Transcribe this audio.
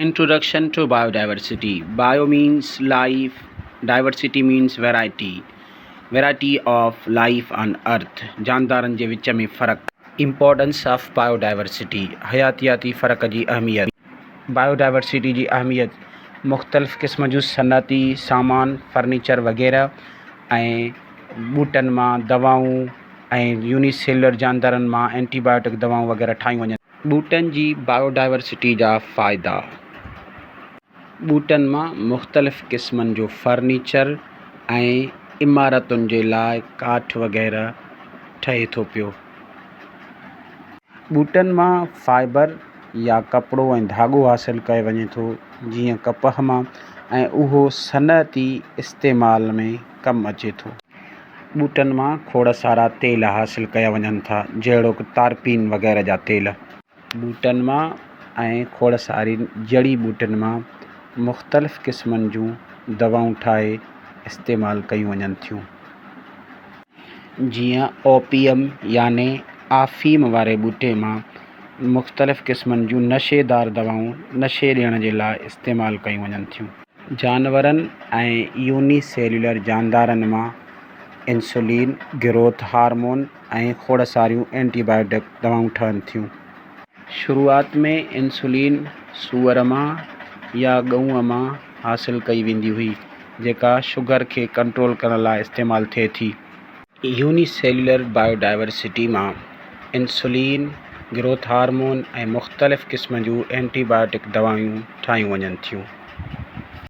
Introduction to biodiversity Bio means life, diversity means variety, variety of life on earth, جاندارن جي وچ ۾ فرق. Importance of Biodiversity حياتياتي فرق جي اهميت. بايوڊائيورسٽي جي اهميت مختلف قسم جون صنعتي سامان، فرنيچر وغيره ۽ ٻوٽن مان دوائون ۽ يوني سيلولر جاندارن مان اينٽي بايوٽڪ دوائون وغيره ٺاهيون وڃن. ٻوٽن جي بايوڊائيورسٽي جا فائدا. ٻوٽن مان مختلف قسمن جو فرنيچر ۽ عمارتن جي لاء ڪاٺ وغيره ٺهي ٿو پيو. ٻوٽن مان فائبر يا ڪپڙو ۽ ڌاڳو حاصل ڪيو وڃي ٿو جيئن ڪپهه مان ۽ اهو صنعتي استعمال ۾ ڪم اچي ٿو. ٻوٽن مان کوڙ سارا تيل حاصل ڪيا وڃن ٿا، جهڙوڪ تارپين وغيره جا تيل. ٻوٽن مان ۽ کوڙ سارين جڙي ٻوٽين مان مختلف قسمن جون دوائون ٺاهي استعمال ڪيون وڃن ٿيون. جيئن اوپيم يعني آفيم واري ٻوٽي مان مختلف قسمن جون نشيدار دوائون نشي ڏيڻ جي لاء استعمال ڪيون وڃن ٿيون. جانورن ۽ يوني سيلولر جاندارن مان انسولين، گروٿ هارمون ۽ کوڙ ساريون اينٽي بايوٽڪ دوائون ٺهن ٿيون. شروعات ۾ انسولين سوئر مان يا ڳئون مان حاصل ڪئي ويندي هئي، جيڪا شگر کي ڪنٽرول ڪرڻ لاء استعمال ٿئي ٿي. يوني سيلولر بايو ڊائيورسٽي مان انسولين، گروٿ هارمون ۽ مختلف قسم جون اينٽي بايوٽڪ دوائون ٺاهيون وڃن ٿيون.